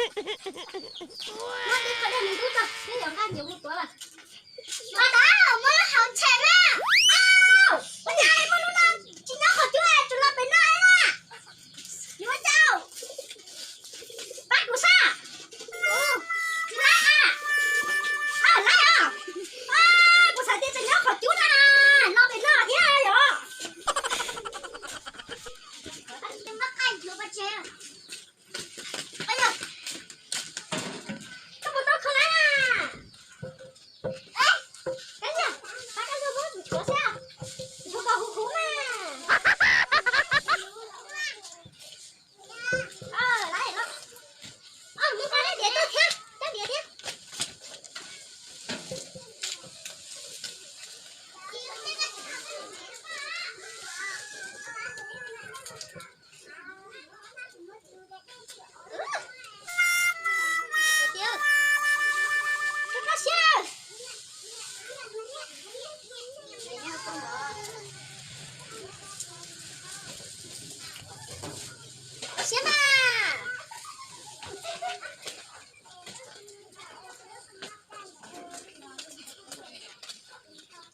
Muab tib qho dej me ntub tso, peb yuav nqa nyias mus tuav lawm. Ua tau, muab hauv tshais na. Au, ua cas muaj lub no tsis nyob qhov cub, tsuas los pem no na. Yuav tsau, pab kuv saib. Tsis laib a. Laib os. Kuv xav tias tseem nyob qhov cub na, no pem no thiab yom. Koj puas tau kho laib na? Kab, pab koj muab kuv tshuav saib, tshuav kom huv huv na. Laib no. Muab koj lab diav tuaj thiab, coj diav thiab. Siab mas.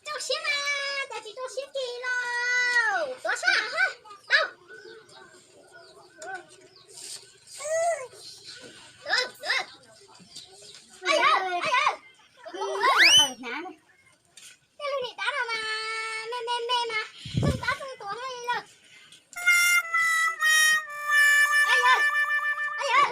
Rau siab mas, cas tsis rau siab kiag li lauj. Tuav sab hab, tau. Tuav, tuav. Ab yawg, ab yawg. Tej lub niag dab no mas me me me mas txooj dab txooj tuav hab li lauj. Ab yawg, ab yawg.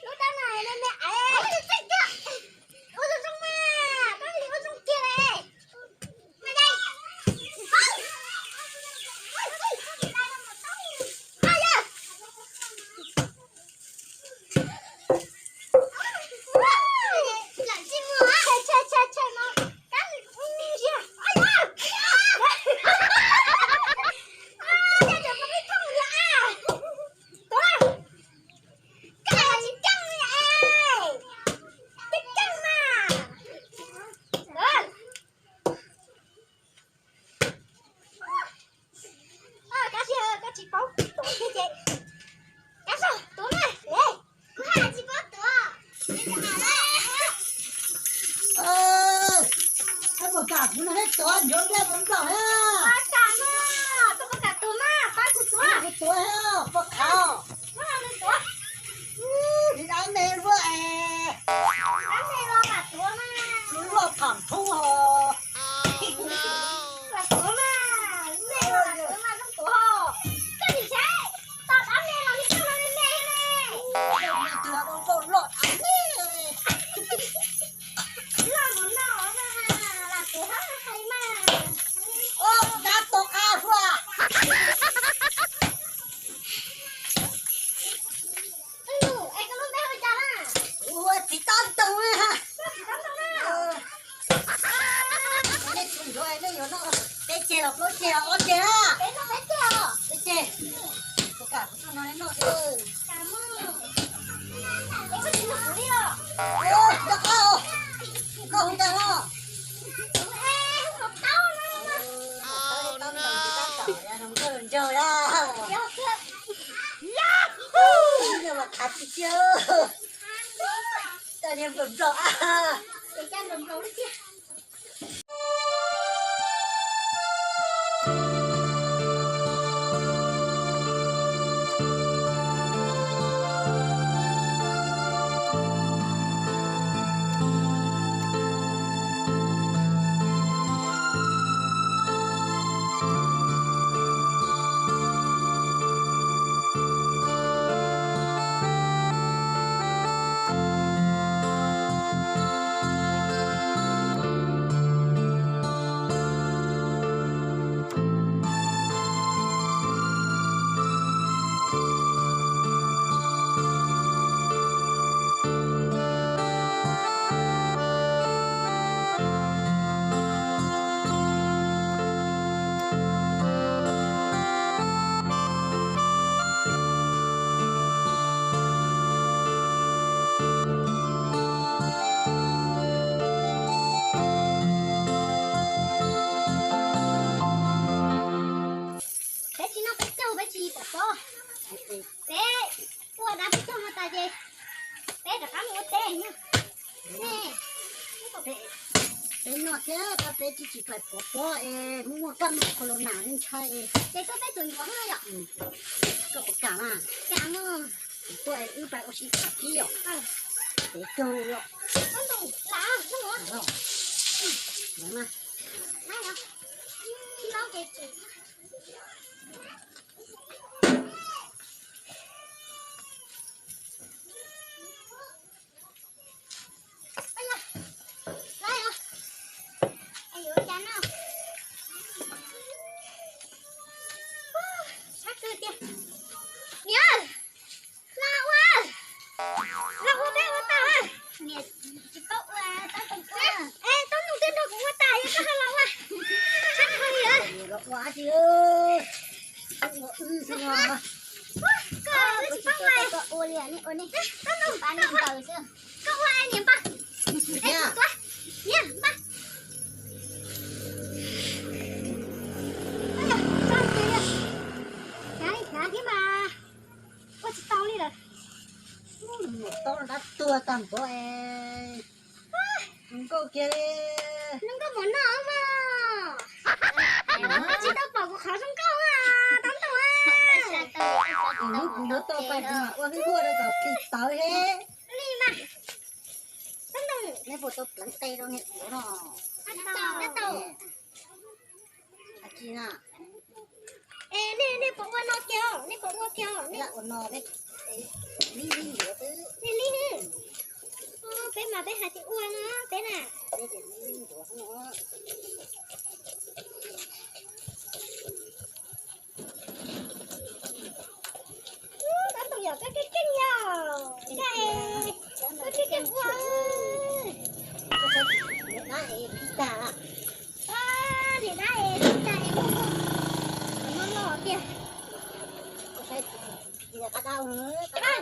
Lub dab no me me, ua zoo zoo mas, koj ua zoo kiag li. Koj tsis paub tuav thiab ces, koj tuav mas, kuv haj tsis paub tuav. Koj puas kam kuv no thiab tuav, ncuav nplej nploj nploj thiab. Koj puas kam tuav mas, pab kuv tuav. Kuv tuav thiab, puas kam. Li dab me luaj es. Dab me los kam tuav mas. Lub loj tham thoob hos. Kam tuav mas, me los kam tuav mas, zoo tuav hos. Koj tsis saib, tos dab me los li koj no me me ne. Loj mus no mas, lam tuav hab hais mas. Dab tau qab hua. Es koj lub npe hu li cas na? Kuv hu ua Txiv Tob Ntoo na. Koj Txiv Tob Ntoo na. Nej tsis ntsuav nej yuav noj peb ceg los plaub ceg los ob ceg na. Peb noj peb ceg os. Peb ceg. Kuv kam kuv txoj no nej noj thiab. Koj tsis nug kuv li os. Koj hu cas no? Ntsaug ntsaug a. Koj niag nplog nplog a. Peb tsis noj peb caug peb tsis pom pob. Peb ua dab peb cog no tas ces peb rov qab mus ua teb no. Peb noj thiab peb tsis tsis pais pov pob es muaj kab mob corona ntshai es. Ces tuaj peb tus ncuav no yom. Koj puas kam mas? Kam no. Tuaj wb pais ua si tham thiab yom. Peb cog li yom. Niam, los ua, los ua peb ua tau. Tsis paub ua, tau tus ua. Es tau tus twg nrog kuv ua tas, yog koj ho los ua. Los ua dab tsi? Ua wb xwb os. Koj tsis paub ua, ua li nej ua nej. Pab nej nkaws xwb. Koj ua niam npaj. Niam npaj. Hnyav thiab mas ua tsis tau li lawm. Mus tau dab tuag tag npaum es zoo nkauj kiag li. Zoo nkauj mos noj mas. Tsis tau pom kuv qhov zoo nkauj a, tau ntau a. Hnub kuv hnov tau pais kuv mam ua hwj huaj rau kom plis tawv he. Li mas. Neb puas tau pleev qe rau niam kuv no? Tsis na. Es nej, nej puas ua no kiag, nej puas ua kiag? Ua no, nej li li ncuav xwb. Nej li, peb mas peb hais tias ua no peb na. Peb tias li li ncuav xwb no. Tab tom yom, koj keej keej yom, koj keej keej ua. Niam dab es pib tag, niam dab es pib tag es muaj muaj, muaj loj tiag. Qab dab, qab dab,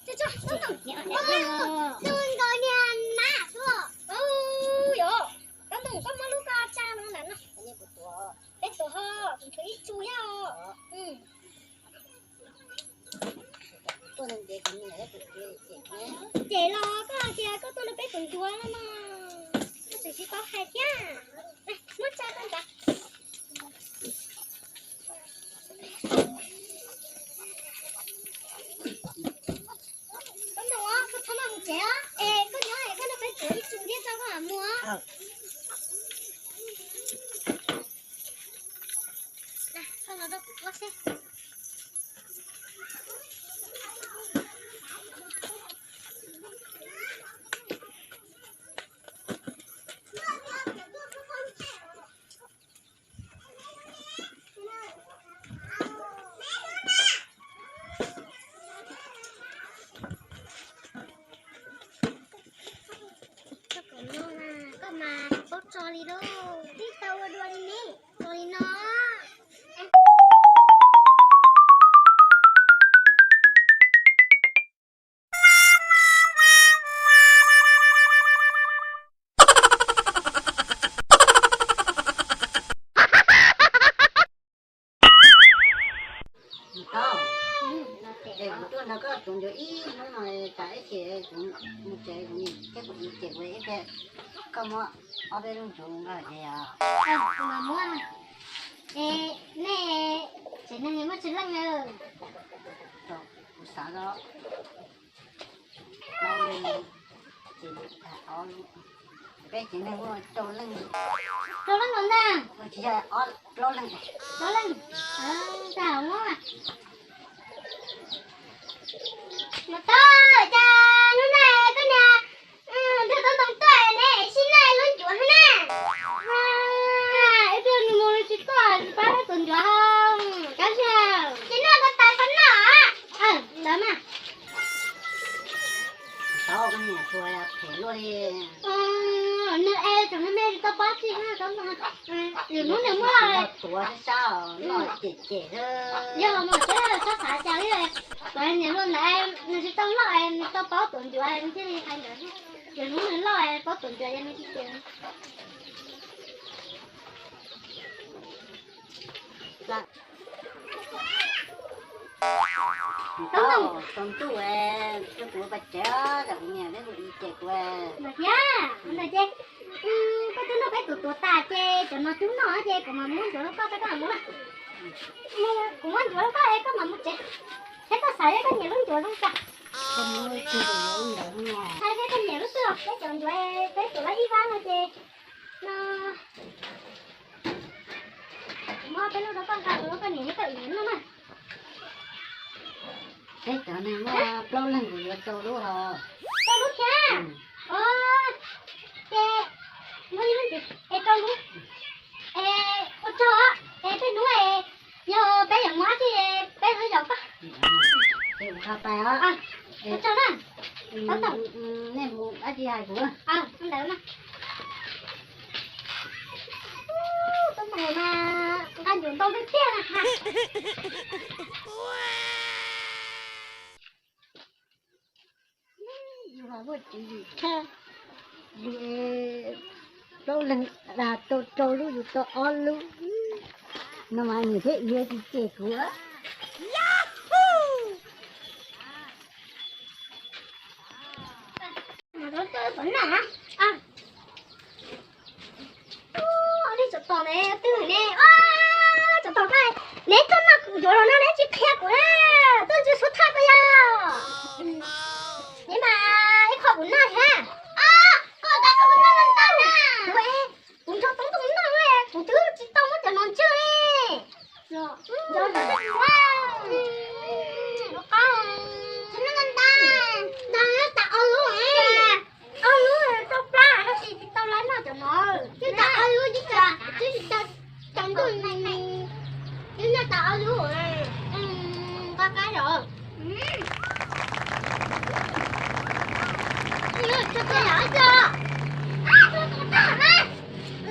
tus nkaus niag nab tuaj. Yom, koj tus koj muab lub koj tsa no ntawm no. Peb tuav ho, kuv tshuav ib tsu thiab os. Ces los koj hais tias koj tuaj rau peb tus ncuav no mas, koj tseem tsis tau hais thiab. Muab tsa koj nrad. Koj ntoo, koj txhob maj mus tsev os. Es koj nyob es koj nrog peb tuav ib tsu thiab tso koj mam mus. Koj los rau kuv tuav seb. Koj mas paub tso li lauj, tib tau ua dua li ne, tso li no. Tau, es kuv tuaj nrog koj tus ncuav ib hnub no, tsam ib chim kuv mus tsev kuv niam thiab kuv txiv cem kuv ib pliag, koj muab ob peb lub ncuav nqa ces os. Kuv mam muab. Es nej tsev neeg muaj tsawg leej na? Kuv xav os, peb tsev neeg muaj rau leej. Rau leej los ntag. Tsis yog, plaub leej. Plaub leej. Tag hauv muab mas. Mas tau, cas hnub no koj niag nrog tau ntoo tuaj ne, sib noj lub ncuav hauv na. Ib pliag nws mus nws tsis tuaj, pab tus ncuav hauv. Tab sis ces noj ko tas xav noj. Ntawd mas. Tau, koj niam tuag phem luaj li. Nws es tseem me me tsis tau paub txij na, lwm hnub nws muaj tuav sab sab, noj cem cem. Yog mas, sab xav cas li, tuav niam luag ntawd nws tsis tau noj, nws tau paub tuav ncuav nws thiaj li hais ntawd. Lwm hnub nws loj paub tuav ncuav ces nws tsis cem. Tau ntuj, rau kuv ua paj tsev os, tsam kuv niam peb hu li ces kuv. Ntawd thiab, ntawd ces, koj twb nug peb tus tuav tas ces cov no cub noj ces kuv mam muab ncuav rau koj, koj mam mus na. Kuv muab ncuav rau koj es koj mam mus tsev. Thiab koj xav koj nyiam lub ncuav zoo cas? Txhais thiab koj nyiam lub twg, peb cov ncuav peb tuav lawm ib vab no ces no. Kuv muab peb lub rau koj nqa ua koj niam thiab koj txiv noj na. Peb cov neeg muaj plaub leeg kuv yuav rau lub os. Rau lub thiab? Os, ces muaj ib lub ntxiv es rau lub. Es ua tsaug, es tej hnub yog peb yuav mus dab tsi peb yuav zov koj. Ua tsaug na. Nej mus dab tsi hais kuv. Ntawd na. Tub ntawd mas nqa ncuav ntau tiag tiag na. Yus ho muaj tswv yim tshaj li, plaub leeg rau rau lub yus tau ob lub. No mas nws thiab yus tsis cem kuv. Nej tsov tom ne, twg ne, tsov tom koj, neb tuaj noj kuv ncuav los no neb tsis qhia kuv na, tuaj ntsia suav thaj koj yog. Neb mas ib qho kuv noj thiab. Koj tab kuv noj ntau na. Kuv nrog toob toob noj, kuv twb tsis tau muab cov no ntswj li. Tsis noj ntau, ntau tas ob lub. Ob lub rau plab hab tsis tau lawv noj cov no. Twb tas ob lub, twb tas, twb tsis tau, tau ntuj, twb noj tas ob lub. Nqa qab los.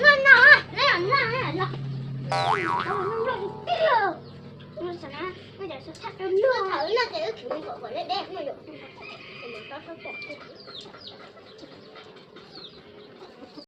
Noj no, noj no, noj no.